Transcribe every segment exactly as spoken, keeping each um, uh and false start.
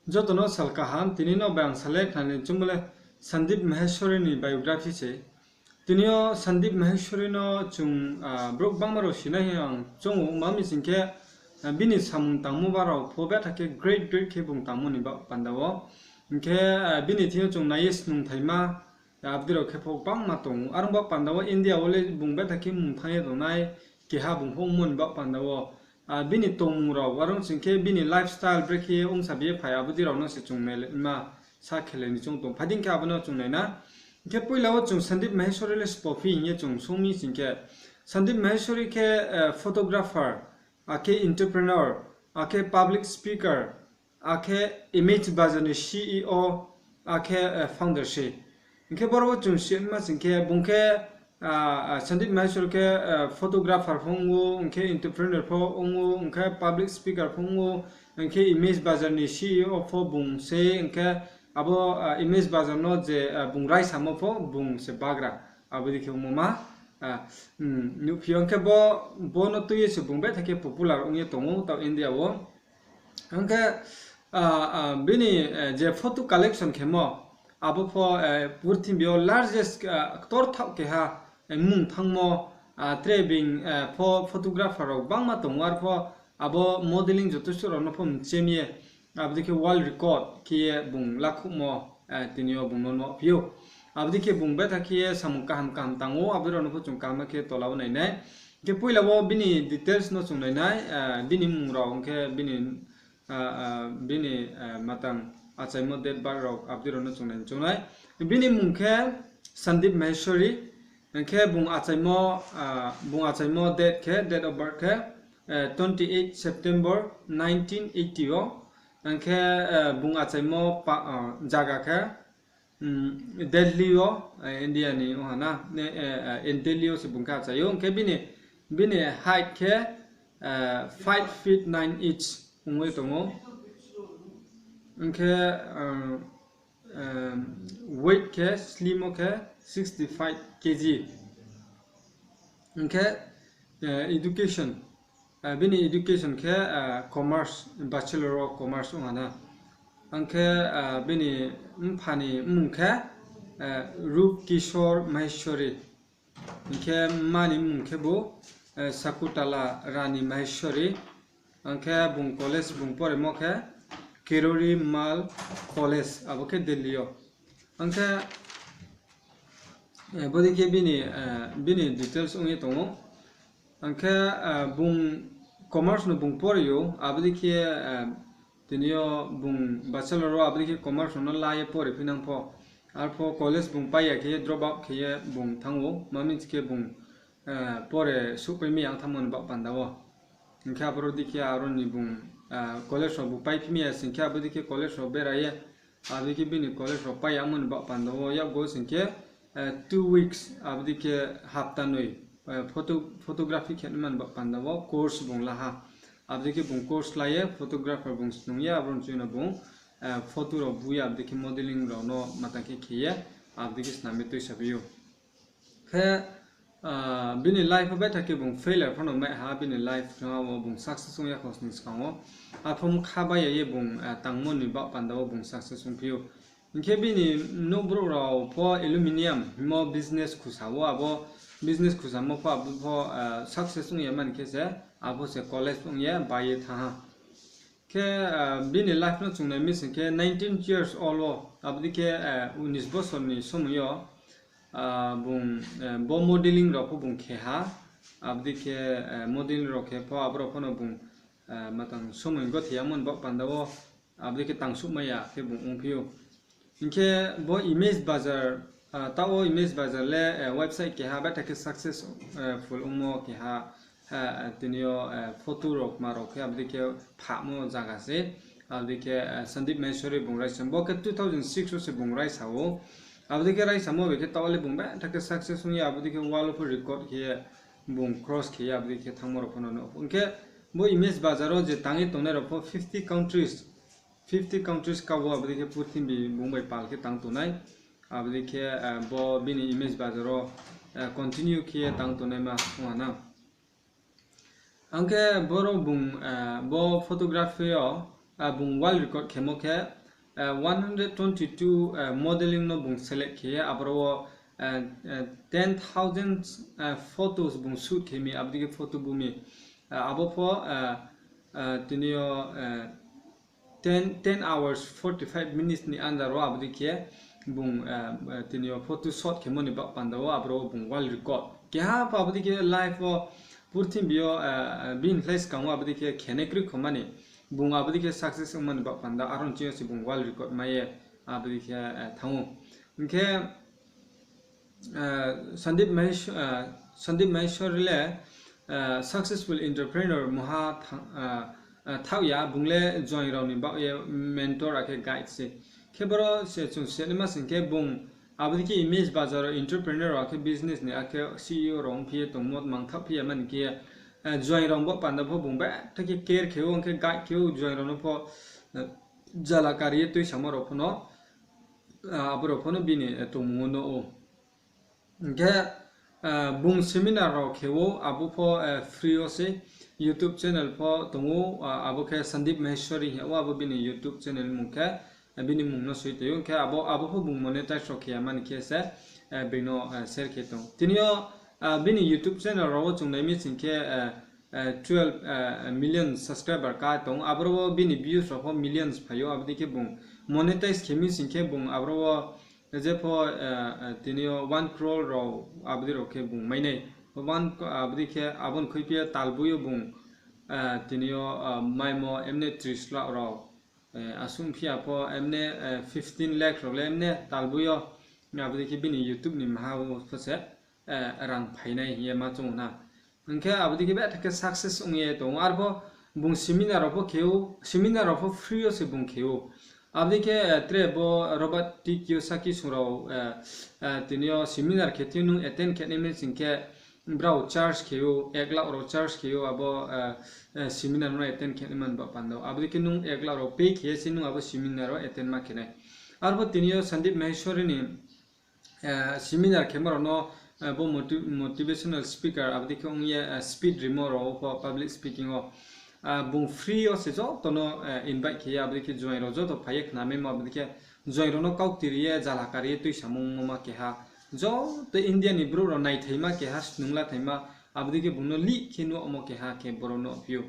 Joto no sal kaham, tini no bai ang salai khnani choungmo le Sandeep Maheshwari ni biography se. Tini yo Sandeep Maheshwari no chung, brouh gbangma rao sinai hing ang choung ou, ma mi sing khe, bini samung tangmo ba rao pho betha khe great great khe bung tangmo ni baoh panda wo. Hing khe, bini thing yo chung nai ye snungthaima, abo dei rao khe pho gbangma tong ou. Are ong baoh panda wo India wo le bung betha khe mung thanng ye tongnai keha bung pho ongmo ni baoh panda wo. Bini tongmung rao, are ong sing khe bini lifestyle brekhe ye ongsa bi ye phai, abo dei rao no se chung nailai ma, sa khelai ni choung tong. Phai di hing khe abo no chung nai na. Hing khe poila wo chung Sandeep Maheshwari le sbo phi hing ye chung sung mi sing khe, Sandeep Maheshwari khe, photographer, akhe entrepreneur, akhe public speaker, akhe Image Bazar ni C E O, akhe founder se. Hing khe boro wo chung si ma sing khe bung khe, Sandeep Maheshwari khe photographer pho ong ou, hing khe entrepreneur pho ong ou, hing khe public speaker pho ong ou, hing khe Image Bazar ni C E O pho bung se, hing khe abo Image Bazar no je bung raisamo pho bung se bagra, abo dei khe ongmo ma nuhphi yo. Hing khe bo, bo no tui ye se bung betha khe popular ong ye tong ou taoh India wo. Hing khe, bini je photo collection khemo, abo pho purthimbi yo largest, ktorthaoh keha mung thanngmo, tre being pho photographer rao gbangma tong ou, arpho abo modeling joto suh rao no pho mchem ye, abo dei khe world record khe ye bung lakhouhmo, tini yo bung no nuhphi ou. Abo dei khe bung betha khe ye samung kaham kaham tang ou, abo rao no pho chung kaham khe tola wo nai nai. Hing khe poila wo bini details no chung nai nai, bini mmung rao, hing khe bini, bini matang achaimo date birth rao, abo dei rao no chung nai chung nai. Bini mmung khe Sandeep Maheshwari, hing khe bung achaimo, bung achaimo date khe, date of birth khe, twenty eight September nineteen eighty wo, hing khe, bung achaimo zaga khe, Delhi wo, India ni ong ha na, Delhi wo se bung khe achai ou. Hing khe bini, bini height khe, five feet nine inch ong ye tong ou. Hing khe, weight khe slimo khe sixty five K G. Hing khe, education, bini education khe, commerce, Bachelor of Commerce ong ha na. Hing khe, bini mpha ni mmung khe, Rup Kishore Maheshwari. Hing khe mma ni mmung khe bo, Sakutala Rani Maheshwari. Hing khe bung college bung poremo khe Kirori Mal College, abo khe Delhi yo. Hing khe, bodei khe bini, bini details ong ye tong ou. Hing khe, bung commerce no bung pori ou, abo dei khe, tini yo bung bachelor wo abo dei khe commerce no la ye pori phinang pho. Arpho college bung pai ya khe drop out khe ye bung thanng ou, ma mi khe bung, pore souhpai mi ya ong thanngmo ni baoh panda wo. Hing khe aboro dei khe aro ni bung, college rao bu pai phi mi ya sing khe abo dei khe college rao bera ye, abo dei khe bini college rao pai ya ongmo ni baoh panda wo yakgo sing khe, two weeks, abo dei khe hapta noi, photography khe naima ni baoh panda wo course bung la ha. Abo dei khe bung course la ye photographer bung snung ye, aboro ni chini bung, photo rao bu ye, abo dei khe modeling rao no matang khe khe ye, abo dei khe snam ye tuisa bi ou. Khe, bini life wo betha khe bung failure pho no mai ha, bini life no wo bung success ong ya khosning skang wo. Arpho mkha bai ya ye bung, tangmo ni baoh panda wo bung success ongphi ou. Hing khe bini nouhbrouh rao pho aluminium hingmo business khusa wo, abo business khusamo pho abo pho, success ong ya mani khe se, abo se college ong ye bai ye thanng ha. Khe, bini life no chung nai mi sing khe nineteen years old wo, abo dei khe, unis bosor ni somoi yo, bung, bo modeling rao pho bung khe ha, abo dei khe, modeling rao khe pho aboro pho no bung, matang somoi gothi ya ongmo ni baoh panda wo, abo dei khe tangsuhmai ya khe bung ongphi ou. Hing khe bo Image Bazar, taoh wo Image Bazar le, website keha betha khe successful ongmo keha, tini yo, photo rao kma rao khe abo dei khe phahmo zaga se, abo dei khe, Sandeep Maheshwari bung raisa, bo khe two thousand six wo se bung raisa ou. Abo dei khe raisamo bai khe taoh wo le bung betha khe success ong ye, abo dei khe world wo pho record khe ye, bung cross khe ye, abo dei khe thanngmo rao pho no nuh. Hing khe bo Image Bazar wo je tang ye tongnai rao pho fifty countries, fifty countries ka wo abo dei khe purthimbi bung bai pal khe tang tongnai. Abo dei khe, bo bini Image Bazar wo, continue khe ye tang tongnaima ong ha na. Ang khe boro bung, bo photography yo, bung world record khemo khe, one hundred twenty two modeling no bung select khe ye aboro wo ten thousand photos bung shoot khe mi, abo dei khe photo bu mi. Abo pho tini yo ten hours forty five minutes ni under wo abo dei khe bung tini yo photo shoot khemo ni baoh panda wo aboro wo bung world record keha pho abo dei khe life wo purthimbi yo bini khlai skang wo abo dei khe khenai kroi khoma ni bung abo dei khe success ongma ni baoh panda aro ni ching yo se bung world record mai ye abo dei khe thanng ou. Hing khe Sandeep Maheshwari le successful entrepreneur mungha thaoh ya, bung le joaing rao ni baoh ye mentor akhe guide se. Khe boro se chung sinaima sing khe bung abo dei khe image bazar wo entrepreneur rao akhe business ni akhe C E O rao ongphi ye tongmo mangthaoh phi ya mani khe, joaing rao bo panda pho bung betha khe care khe ou, ong khe guide khe ou, joaing rao no pho jala kari ye tuisamo rao pho no, abo rao pho no bini tongmung wo no ou. Hing khe bung seminar rao khe ou, abo pho free yo se, YouTube channel pho tong ou, abo khe Sandeep Maheshwari hing ya ou, abo bini YouTube channel mung khe, bini mung no soi toi ou, hing khe abo pho bung monetize rao khe ya mani khe se being no share khe tong. Tini yo bini YouTube channel rao wo chung nai mi sing khe twelve million subscriber ka tong, aboro wo bini views rao pho millions phai ou, abo dei khe bung monetize khe mi sing khe bung aboro wo je pho tini yo one crore rao abo dei rao khe bung mai nai. Abo dei khe abo ni khuiphi ye talboi yo bung tini yo maimo emne tris lakh rao, asuh phi ya pho emne fifteen lakh rao le emne talboi yo, abo dei khe bini YouTube ni maha wo pho se rang phainai hing ye ma choung ou na. Hing khe abo dei khe betha khe success ong ye tong ou. Arpho bung seminar rao pho khe ou, seminar rao pho free yo se bung khe ou. Abo dei khe tre bo Robert T Kiyosaki song rao tini yo seminar khe thing nung attend khe nai mi sing khe brao charge khe ou, ek lakh rao charge khe ou abo seminar no attend khe nai mani baoh panda wo. Abo dei khe nung ek lakh rao pay khe ye se nung abo seminar wo attend ma khe nai. Arpho tini yo Sandeep Maheshwari ni seminar khemo rao no bo motivational speaker abo dei khe ong ye speech rimo rao wo pho public speaking wo bung free yo se joto no invite khe ye abo dei khe joaing rao joto phai ye khnamaimo abo dei khe joaing rao no kaukti ri ye jala kari ye tuisamungmo ma keha, joto India ni brouh rao naithaima keha snunglathaima abo dei khe bung no lih khe nuhmo keha khe boro nuhphi ou.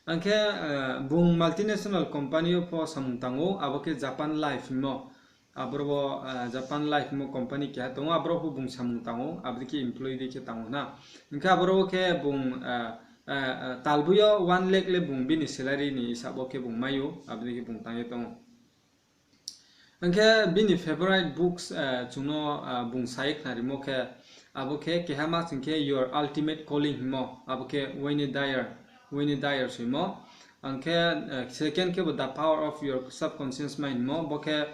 Ang khe bung multinational company yo pho samung tang ou, abo khe Japan Life hingmo. Aboro wo Japan Life hingmo company keha tong ou, aboro pho bung samung tang ou, abo dei khe employee dei khe tang ou na. Hing khe aboro wo khe bung talboi yo one lakh le bung bini salary ni hisab wo khe bung mai ou, abo dei khe bung tang ye tong ou. Hing khe bini favorite books chung no bung sa ye khnarimo khe, abo khe keha ma sing khe Your Ultimate Calling hingmo, abo khe Wayne Dyer, Wayne Dyer soimo. Ang khe second khe bo The Power of Your Subconscious Mind hingmo, bo khe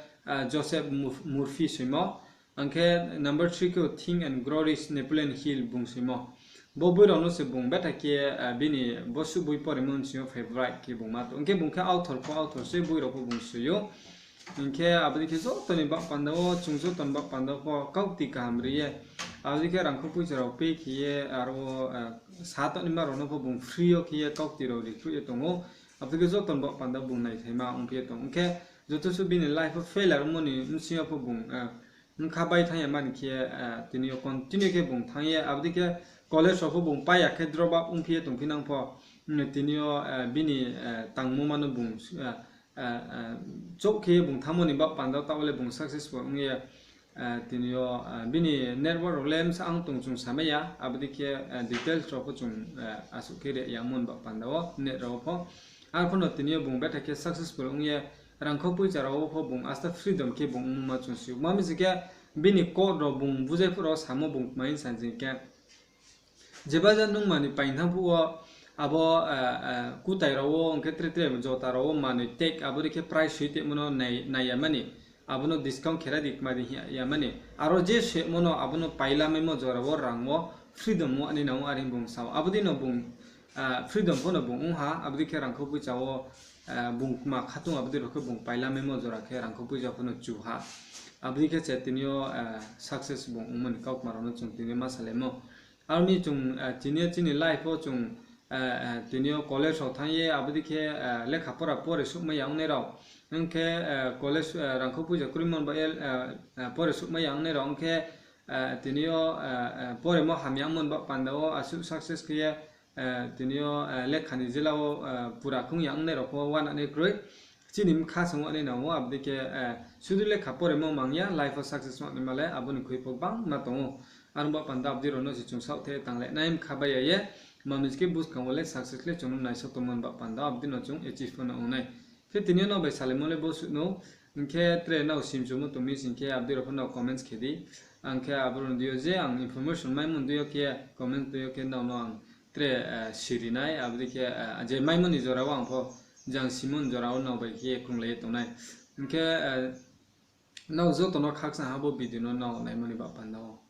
Joseph Murphy soimo. Ang khe number three khe Think and Grow Rich, Napoleon Hill bung soimo. Bo boi rao no se bung betha khe bini bosuh boi porimo bsing yo favorite khe bung ma tong. Hing khe bung khe author pho author se, boi rao pho bung soi ou. Hing khe abo dei khe joto ni baoh panda wo, chung joto ni baoh panda wo pho kaukti kaham ri ye, abo dei khe rangkho poicha rao pay khe ye aro wo sa tongnaima rao no pho bung free yo khe ye kaukti rao rikhruh ye tong ou. Abo dei khe joto ni baoh panda wo bung naithaima ongphi ye tong ou. Hing khe joto suh bini life wo failure ongmo ni bsing yo pho bung bkha bai thanng ya mani khe, tini yo continue khe bung thanng ye, abo dei khe college rao pho bung pai ya khe drop out ongphi ye tongphi nang pho, tini yo bini tangmo ma no bung chouh khe ye bung thanngmo ni baoh panda wo taoh le bung successful ong ye, tini yo bini network rao le bsa ang tong chung samai ya, abo dei khe details rao pho chung asuh khe ri yamo ni baoh panda wo net rao wo pho. Arphuh no tini yo bung betha khe successful ong ye, rangkho poicha rao wo pho bung asta freedom khe bung ongmo ma chung si ou. Ma mi sing khe bini court rao bung bujai phuh rao samo bung kmai sa sing khe, jeba ja nung manoi paing thanng phuh wo, abo kutai rao wo, ong khe tre tre jota rao wo manoi take, abo dei khe price soi tongmo no nai ya mani, abo no discount khe ra di, kma di hing ya mani. Aro je soimo no abo no pailamaimo jora wo rang wo freedom wo ani nang ou, are hing bung sa ou. Abo dei no bung freedom pho no bung ong ha, abo dei khe rangkho poicha wo bung kma khatung, abo dei rao khe bung pailamaimo jora khe rangkho poicha pho no chu ha. Abo dei khe se tini yo success bung ongmo ni kaukma rao no chung tini yo ma salaimo. Aro ni chung tini yo chini life wo chung tini yo college rao thanng ye abo dei khe lekha pora pore suhmai ya ongnai rao, ong khe college rangkhou poicha kroimo ni baoh ye pore suhmai ya ongnai rao, ong khe tini yo poremo hamya ongmo ni baoh panda wo asuh success khe ye tini yo lekha ni jela wo pura khong ya ongnai rao pho uananai kroi. Chini bkha song uanai nang ou, abo dei khe sudu lekha poremo mang ya, life wo success ong naima le abo ni khui pho gbangma tong ou. Are ong baoh panda abo dei rao no se chung saohthe tang le nai bkha bai ya ye, manoi khe buskang wo le success le chung no naisao tongmo ni baoh panda abo dei no chung achieve pho no ong nai. Khe tini yo nrao bai salaimo le bo suh no, hing khe tre nrao simchumo tong mi sing khe abo dei rao pho no comments khe di. Ang khe abo rao ni dei yo je ang information maimo ni dei yo khe comment dei yo khe nrao no ang tre siri nai, abo dei khe je maimo ni jora wo ang pho, je ang simo ni jora wo nrao bai khe krunglai ye tong nai. Hing khe nrao joto no khakchang ha bo video no nrao naimo ni baoh panda wo.